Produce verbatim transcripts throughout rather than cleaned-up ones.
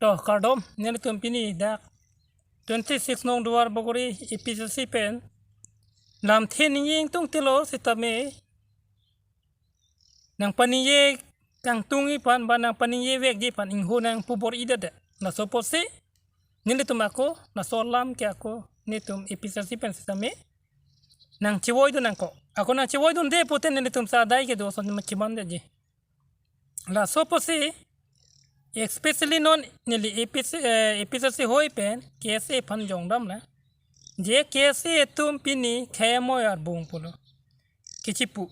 To, kardom, nelitum pini dak twenty six nong Duar Bagori A P C C pen lamthe ningje ingtungtelo sitame nangpaningje kangtungji aphan ba nangpaningje vekji aphan ingho nangpu bor-idet. Laso apotsi nelitum ako, laso alam ke ako, nelitum A P C C pen sitame nangchevoidun nangkok. Ako nangchevoidunde pute nelitum sa adai kedo ason ma chimandetji. Laso apotsi, especially non neli A P C, eh, A P C C hoi pen K S A aphan jongdamlo. Je K S A atum pini khei amoi arbung pulo kechipu.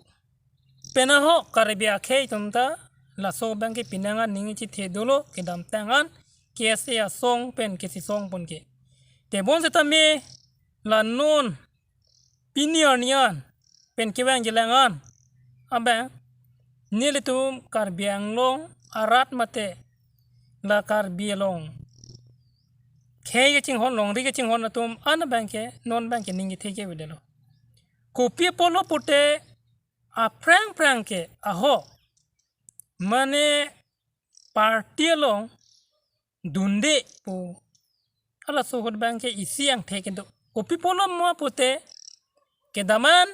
Pen ahok Karbi akhei atum ta laso abang ke pinangan ning chithe dolo, kedamtang an K S A asong pen kechesong pon ke. Tebon sitame la non pini arni an pen kevangjilang an abang nelitum Karbi Anglong arat mate la Karbi along khei kachinghon, longri kachinghon atum an abang ke non abang ke ning kethe kevedetlo. Kopi apotlo pute aphrang phrang ke ahok mane party along dunde pu halaso ahut abang ke isi angthek kedo. Kopi apotlo ma pute kedam an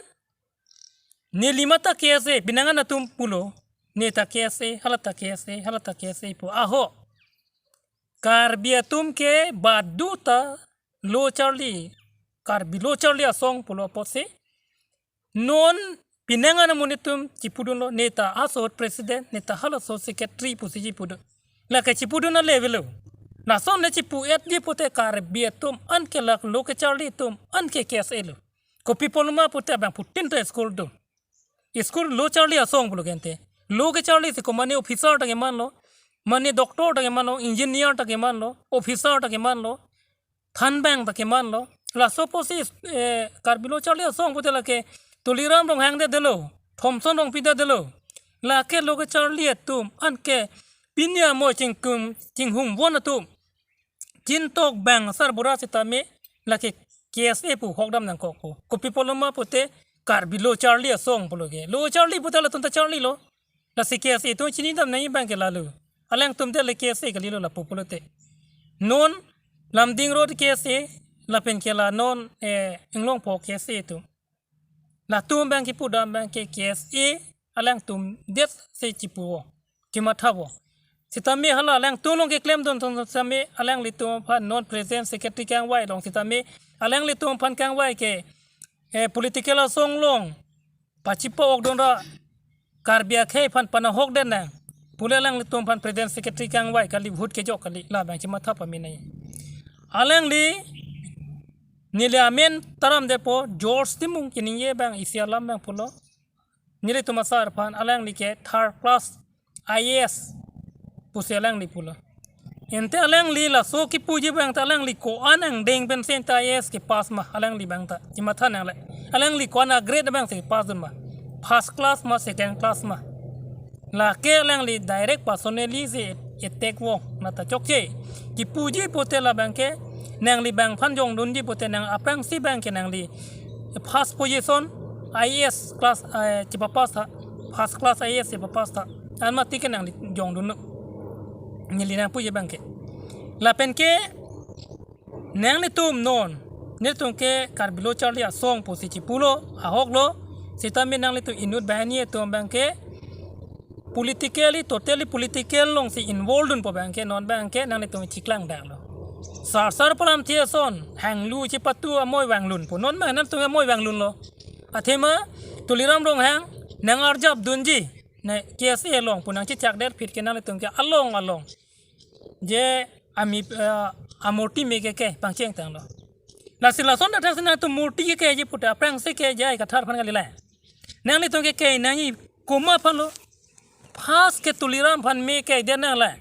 neli mata K S A, pinangan atum pulo, ne ta K S A, hala ta K S A, hala ta K S A pu. Ahok Karbi atum ke badu ta lo charli, Karbi lo charli asong pulo apotsi non pinangan amonit atum chipudunlo, ne ta halaso ahut president, ne ta halaso ahut secretary pusi chipudun. Lake chipudun a level lo. Lason le chipu-etji pute Karbi atum an ke la lo kecharli atum an ke K S A lo. Kopi apotlo ma pute abang putin ta school do. School lo charli asong pulo gente. Lo kecharli si ko mane officer ta kemanlo, mane doctor ta kemanlo, engineer ta kemanlo, officer ta kemanlo, thanbang ta kemanlo. Laso apotsi, eh, Karbi lo charli asong pute lake Tuliram Ronghang det detlo, Thomson Rongpi det detlo. Lake lo kecharli atum an ke pini amoi chingkum chinghum von atum chintok bang asar bura sitame lake K S A pu hokdam nangkokpo. Kopi apotlo ma pute Karbi lo charli asong pulo ke. Lo charli pute latum ta charlilo. Lasi K S A atum chinidam nangji abang ke lalo. Alangtum te le K S A kalilo lapu pulote. Non Lumding Road K S A lapen ke la non, eh, Inglongpo K S A atum. Latum abang kipudam abang ke K S A alangtum det si chipuvo, chimathavo. Sitame hala alangtum along keklemdun atum sitame alanglitum aphan non president secretary kangvai along sitame alanglitum aphan kangvai ke, eh, political asong along pachipa-okdun ra Karbi akhei aphan panahokdet nang pu le alanglitum aphan president secretary kangvai kali, vote kejok kali, labang chimatha pame nangji. Alangli neli amen taram depo, George Timung keningje abang isi alam abang pulo. Nelitum asar aphan alangli ke third class I A S pusi alangli pulo. Ante alangli laso kipuji abang ta alangli ko-an angdeng pensi ta I A S kepass ma alangli abang ta. Chimatha nangle. Alangli ko-an a-grade abang si kepassdun ma. First class ma, second class ma. Lake alangli direct personally si attack vong, nata chokche. Kipuji pute labang ke nangli abang aphan jongdunji pute nang aphrangsi abang ke nangli first position I A S class, eh, chipapass tha, first class I A S chipapass tha. Anmati ke nangli jongdunlo. Neli nangpuji abang ke. Lapen ke nanglitum non, nelitum ke Karbi lo charli asong pusi chipulo, ahoklo, sitame nanglitum inut banghini atum abang ke politically, totally political alongsi involved dunpo abang ke, non abang ke nanglitum chiklangdaklo. Sarsar palamthe ason, hanglu chipatu amoi vanglunpo, non abang nanglitum amoi vanglunlo. Athema, Tuliram Ronghang, nang arjapdunji, ne K S A along pu nangchechakdet aphi ke nanglitum ke along along je ami, eh, amurti meke ke pangchengtanglo. Lasi lason athak si nangtum murti kekeji pute aphrangsi keji ai kathar aphan kali la. Nanglitum keke nangji komat aphanlo. First ke Tuliram aphan meke det nang la.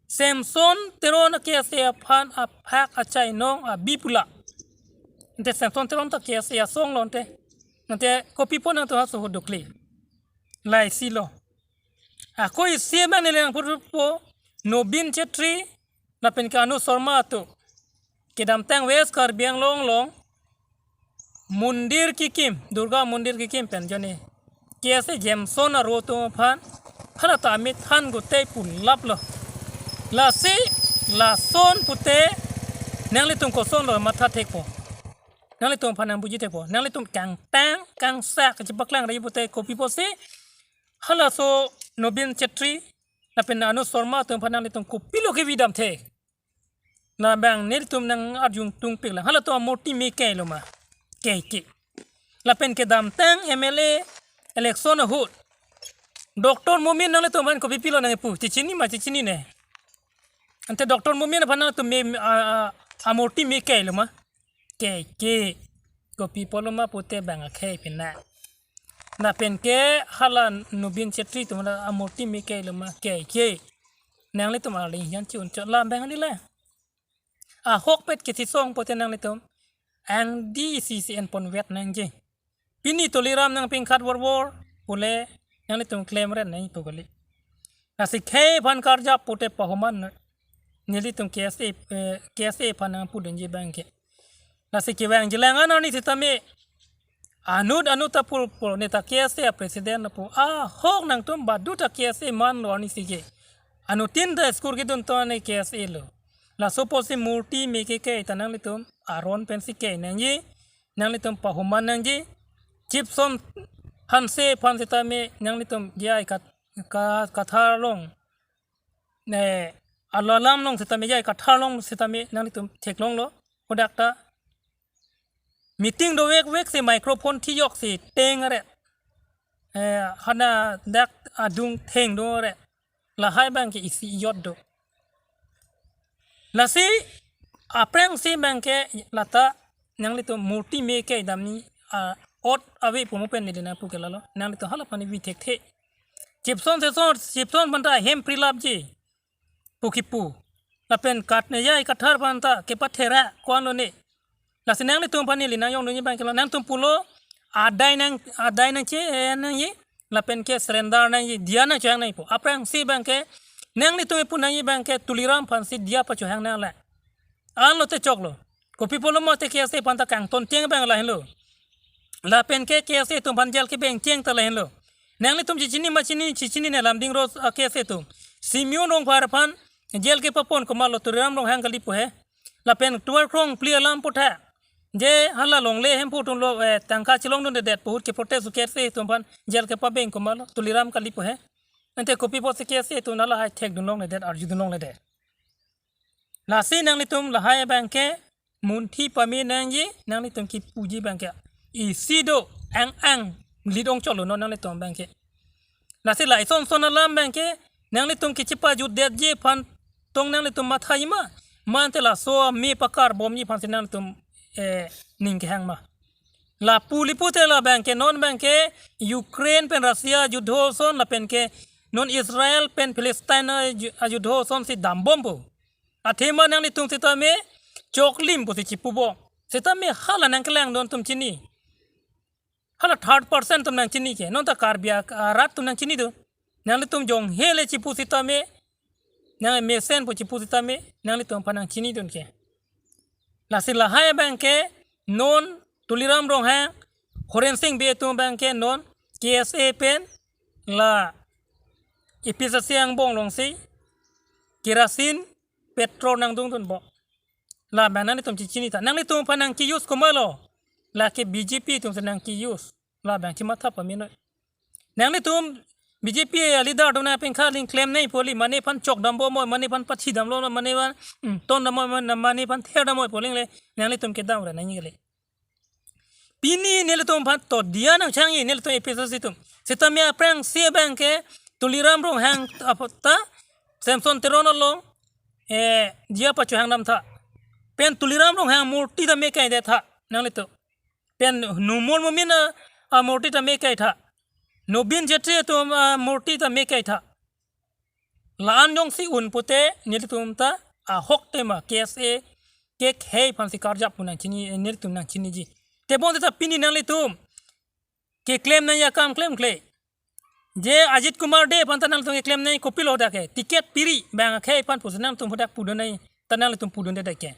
Semson Teron K S A aphan aphak achainong abi pu la. Ante Semson Teron ta K S A asonglo ante. Ante kopi apot nangtum halaso ahut dokle. Laisilo. Ako isi abang neli nangpupo, Nobin Chetri lapen ke Anu Sharma atum kedamtang West Karbi Anglong along mondir kekim, Durga mondir kekim pen jone K S A Jameson aro atum aphan hala ta amethan gotei pu laplo. Lasi Lason pute nanglitum kosonlo matha thekpo. Nanglitum aphan nangpuji thekpo. Nanglitum kangtang kangsak chepaklang ri pute kopi pusi halaso Nobin Chetri lapen Anuj Sharma atum aphan nanglitum kopilo kevidam the. Labang nelitum nang-arjung tungpik lang. Halatum amurti me kailo ma? Kaike. Lapen kedamtang M L A election ahut Doctor Momin nanglitum aphan kopi pilo nangpu? Chechini ma, chechinine? Ante Doctor Momin aphan nangtum me, a, a, amurti me kailo ma? Kaike. Kopi pulo ma pute bang akhei pina. Lapen ke hala Nobin Chetri atum la amurti me kailo ma? Kaike. Nanglitum arling hian chi-un chot lam bang alila. Ahokpet kethesong pute nanglitum angdi isi isi enponvet nangji. Pini Tuliram nangpingkhat vorvor pule nanglitum klemret nangpo kali. Lasi khei aphan karjap pute pahuman nelitum K S A, eh, K S A aphan nangpudunji abangke. Lasi kevangjilang an arni sitame anut anut ta pul pul neta K S A president lapu ahok nangtum badu ta K S A manlo arnisi ke. Anuttin ta school kedun ton ne K S A lo. Laso pusi murti me ke kaita nanglitum aron pensi kai nangji. Nanglitum pahuman nangji. Chipson Hanse aphan sitame nanglitum J I Kat-, Ka-, Kathar along, ne, alalam along sitame, J I Kathar along sitame nanglitum theklonglo. Hadak ta meeting dovek vek si microphone thijok si teng are. Eh, hana dak adung theng do are. Lahai abangke isi ijot do. Lasi aphrangsi abangke lata nanglitum murti me kaidamji, a, ot ave pu mo pen neli nangpu ke lalo. Nanglitum hala aphan vi thekthe. Chipson seson, Chipson aphan ta hem prilapji pu kipu. Lapen kat ne J I Kathar aphan ta kepathera ko-anlo ne. Lasi nanglitum aphan neli nangjongdunji abangke lo, nangtum pulo adai nang, adai nangche, eh, nangji, lapen ke surrender nangji, diya nangchohang nangpo. Aphrangsi abangke nanglitum pu nangji abangke Tuliram aphansi diya pachohang nanglang. Anlo te choklo. Kopi pulo ma te K S A aphan ta kangton cheng abang lahenlo. Lapen ke K S A atum aphan jail kebeng cheng ta lahenlo. Nanglitum chechini ma chini, chechinine Lumding Road, ah, K S A atum. Simeon Rongphar aphan jail kepapon komatlo, Tuliram Ronghang kali pu he. Lapen Tuar Krongphli alam aphuthak, je hala longle hemphu atumlo, eh, tangka chelongdundedet pu ahut ke protest K S A atum aphan jail kepabeng komatlo, Tuliram kali pu he. Ante kopi pusi K S A atum lahai thekdun longledet, arjudun longledet. Lasi nanglitum lahai abangke munthi pame nangji, nanglitum kipuji abangke isi do, ang ang lit ong cholo non nanglitum abangke. Lasi lason son alam abangke nanglitum kechepajutdetji aphan tong nanglitum mathaji ma, mante laso me pakarbomji aphansi nanglitum, eh, ning kehang ma? Lapu li pute la abangke non abangke Ukraine pen Russia ajudho ason lapen ke non Israel pen Palestine aju-, ajudho asonsi dambompo. Athema nanglitum sitame choklim pusi chipubom. Sitame hala nangkelangdun atum chini. Hala third person atum nangchini ke. Non ta Karbi ak-, arat atum nangchinidun. Nanglitum jong hele chipu sitame, nang mesen pu chipu sitame, nanglitum aphan nangchinidun ke. Lasi lahai abangke non Tuliram Ronghang, Horen Sing Bey atum abangke non K S A pen la A P H L C angbong alongsi kerosene petrol nangdungdunbom. Labang nanglitum chechini tha. Nanglitum aphan nangke-use komatlo? Lake B J P atumsi nangke-use. Labang chematha pamenoi. Nanglitum B J P aleader atum nangpengkha ling klem nangpo kali, mane aphan chokdambomnoi, mane aphan pathidamlonoi, mane aphan, hmm, tondamnoi, mane, mane aphan therdamnoi pu lingle, nanglitum kedam ra nangji kali. Pini nelitum aphan to diya nangchangji, nelitum A P H L C atum. Sitame aphrangsi abangke Tuliram Ronghang apot ta Samson Teron along, eh, diya pachohangdam tha. Pen Tuliram Ronghang murti ta me kaidet tha nanglitum. Pen Numal Momin a, amurti ta me kai tha. Nobin Chetri atum amurti ta me kai tha. La-an jongsi un pute nelitum ta ahok tema K S A kekhei aphansi karjap pu nangchini, nelitum nangchiniji. Tebonta pini nanglitum keklem nangji akam klemkle. Je Ajit Kumar Dey aphan ta nangtum keklem nangji kopilo dak ke, ticket piri bang akhei aphan pusi nangtum hadak pudun nangji, ta nanglitum pudundedet ke.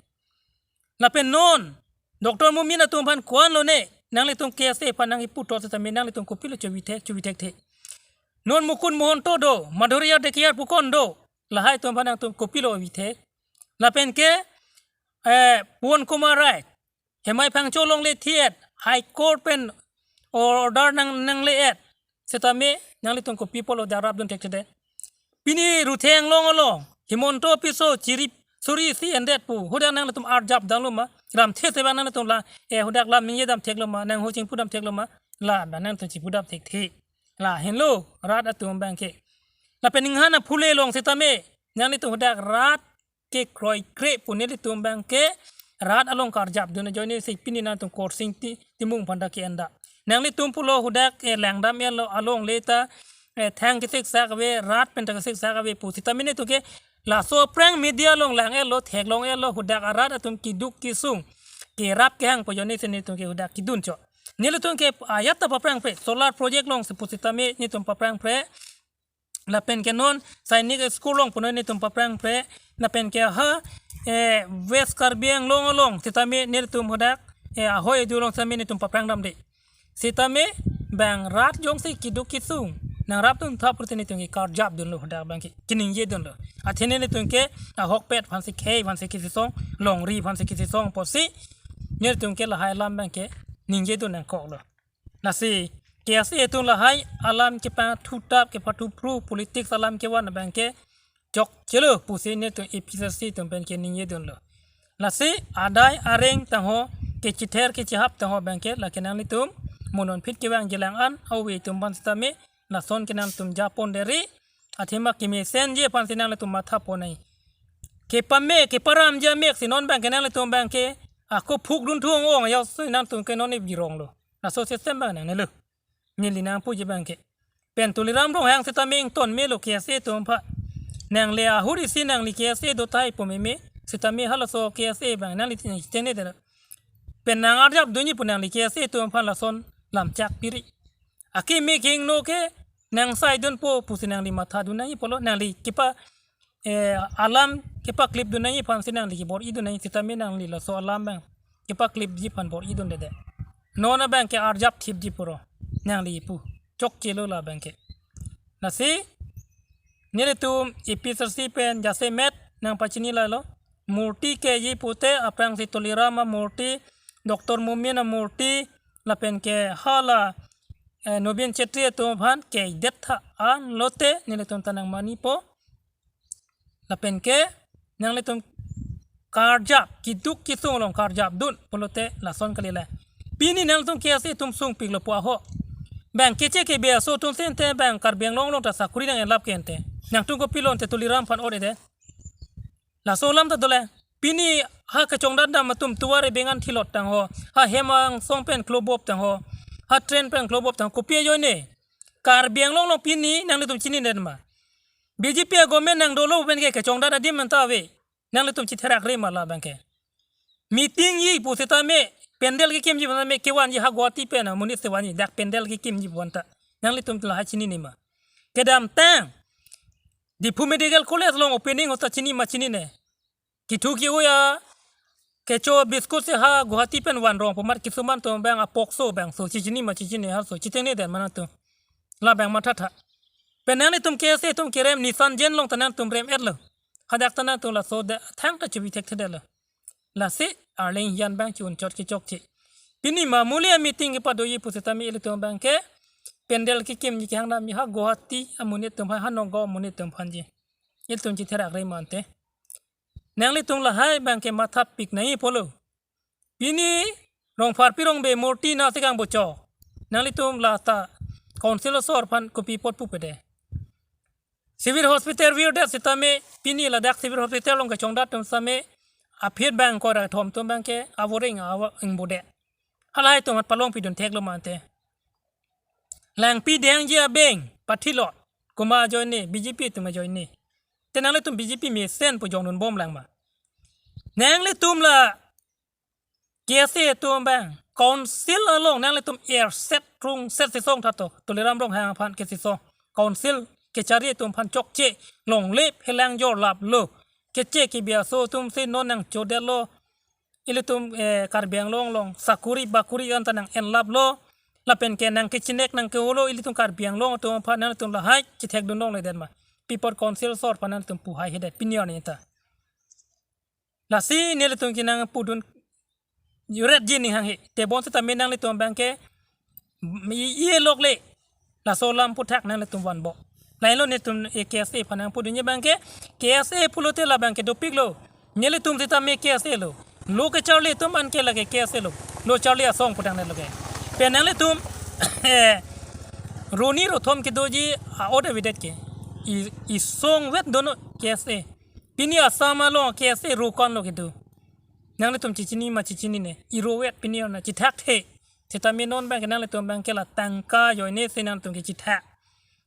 Lapen non Doctor Momin atum aphan ko-anlo ne, nanglitum K S A aphan nangkipu thot sitame nanglitum kopilo chovi thek, chovi thekthe. Non Mukund Mahanta do, Madhurjya Dhekial pu ko-an do, lahai atum aphan nangtum kopilo vi thek. Lapen ke, eh, Pawan Kumar Rai, Hemai Phangcho along le thi-et, High Court pen order nang, nangle-et. Setame nanglitum kopi apotlo hadak rapdun thekthedet? Pini Rutheng Anglong along Himanta Biswa chiri suri isi endet pu hadak nanglitum arjap damlo ma? Lamthe se bang nanglitum la, eh, hadak lam ningje dam theklo ma, nang ho chingpu dam theklo ma? La bang nangtum chipu dam thekthe. Lahenlo rat atum abang ke. Lapen Ninghan Aphule along setame nanglitum hadak rat kekroikre pu nelitum abang ke rat along karjapdun ajoine si pini nangtum Khorsing Ti-, Timung aphanta ke-en da. Nanglitum pulo hadak, eh, langdam-etlo along le ta, eh, thang kesiksak ave, rat pen ta kesiksak ave pu setame netum ke laso aphrang media along lang-etlo, theklong-etlo, hadak arat atum keduk kesung, kerap kehang pu ajoine si netum ke hadak kedun chot. Nelitum ke ajat ta paphrangpre, solar project alongsi pu setame netum paphrangpre. Lapen ke non Sainik School along punon netum paphrangpre. Lapen ke ha, eh, West Karbi Anglong along setame netum hadak, eh, ahoi edu along setame netum paphrang damde. Setame bang rat jongsi keduk kesung nangrapdun thap pulote netum ke karjapdunlo hadak abang ke, keningjedunlo. Athe netum ke ahokpet aphansi khei aphansi kesisong, longri aphansi kesisong pusi netum ke lahai alam abang ke ningjedun nangkoklo. Lasi K S A atum lahai alam kepathu tap kepathu phru, politics alam kevan abang ke chokchelo pusi netum A P H L C atum pen keningjedunlo. Lasi adai areng tangho, kechither kechihap tangho abang ke lake nanglitum mo non phit kevangjilang an ove atum aphan setame lason ke nangtum japon deri, athema kemesenji aphansi nanglitum matha ponnoi. Kepame keparamji amek si non abang ke nanglitum abang ke ako phukdun thu ong-ong ajoksi nangtum ke non ne bironglo. Laso system abang nangnelo. Neli nangpuji abang ke. Pen Tuliram Ronghang setame ington melo K S A atum aphan. Nangli ahut isi nangli K S A do tahai pu meme setame halaso K S A abang nangli tin chitengnedetlo. Pen nang arjapdunji pu nangli K S A atum aphan lason lamchak piri. Akeme kehingno ke nang saidunpo pusi nangli mathadun nangji pulo, nangli kepa, eh, alam kepaklipdun nangji aphansi nangli kebor-idun nangji, setame nangli laso alam abang kepaklipji aphan bor-idundedet. Non abang ke arjap thipji puro nangli pu. Chokchelo la abang ke. Lasi nelitum A P H L C pen jasemet nangpachini lalo. Murti keji pute aphrangsi Tuliram amurti, Doctor Momin amurti, lapen ke hala, eh, Nobin Chetri atum aphan kedet tha an lote nelitum ta nangmanipo. Lapen ke nanglitum karjap, keduk kesung along karjapdun pulote lason kali le. Pini nangtum K S A atum sungpiklo pu aho. Bang keche ke B S O atum sente bang Karbi Anglong along ta sakuri nang-enlap ke ente. Nangtum kopilo ente Tuliram aphan ore de. Laso alam ta dole. Pini ha kechongdat dam atum tovar ebengan thilot tangho. Ha hem angsong pen klobop tangho. Ha train pen klobop tangho. Kopi ajoine? Karbi Anglong along pini nanglitum chininedet ma? B J P agovernment nangdolo pen ke kechongdat adim anta ave. Nanglitum chitherakre ma la abang ke? Meeting ji pu setame, pandal kekimji pu setame, kevanji ha Guwahati pen amonit si vanji, dak pandal kekimji pu anta. Nanglitum lahai chinine ma? Kedamtang Diphu Medical College along opening ahut ta chini ma chinine? Kethu ke-o ya, kecho biscuit si ha Guwahati pen van rong pu amat kisuman atum abang apokso abangso chechini ma chechini, halaso chitengnedetma nangtum? La abang mathatha. Pen nanglitum K S A atum kerem Nissan Jain along ta nangtum rem-etlo. Hadak ta nangtum laso de thangta chebi thekthedetlo. Lasi arleng hijan abang chi-un chot kechokche. Pini ma muli ameeting kepadoji pu setame ilitum abang ke pandal kekimji kehang damji ha Guwahati amonit atum aphan, ha Nagaon amonit atum aphanji. Ilitum chitherakre ma ante? Nanglitum lahai abang ke mathapik nangji pulo. Pini Rongpharpi Rongbe murti nasi kangbochok. Nanglitum la ta council asor aphan kopi apot pupede? Civil Hospital virdet setame pini ladak Civil Hospital along kechongdat atum setame aphi abang kora thom atum abang ke avoreng awa ingbodet. Halahai atum aphan palongpidun theklo ma ante? Langpi dengji abeng pathilot, komat ajoine? B J P atum ajoine. Te nanglitum B J P mesen pu jongdunbomlang ma? Nanglitum la K S A atum abang council along nanglitum erset rungset sesong thato, Tuliram Ronghang aphan kesesong. Council kechari atum aphan chokche, longle phelang jorlaplo. Keche ke B S O atum si non nangchodetlo. Ilitum, eh, Karbi Anglong along sakuri bakuri anta nang-enlaplo. Lapen ke nangkechinek nangke-olo ilitum Karbi Anglong atum aphan, nangtum lahai chithekdun longledet ma? Pi apot council asor aphan nangtum pu haihedet pini arni ta? Lasi nelitum ke nangpudun juret ji ning hanghe. Tebon setame nanglitum abangke i-, i-, ilok le. Laso alam aphuthak nanglitum vanbom. Lahelo nelitum, eh, K S A aphan nangpudunji abangke, K S A pulote labangke dopiklo. Nelitum setame K S A lo. Lo kacharli atum anke lake K S A lo. Lo charli asong putang netlo ke. Pen nanglitum, eh, roni rothom kedoji a-ot avedet ke. I, isong vet dono K S A. Pini Assam along K S A ro konlo kedo. Nanglitum chechini ma chechinine. Iro vet pini ona chethak the. Setame non abangke nanglitum abangke la tangka ajoine si nanglitum ke chethak.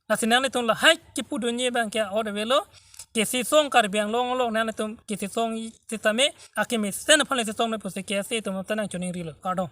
Lasi nanglitum lahai kepudunji abangke a-ot avelo. Kesisong Karbi Anglong along nanglitum kesisong setame akemesen aphan le sisong ne pusi K S A atum ta nangchoningrilo. Kardom.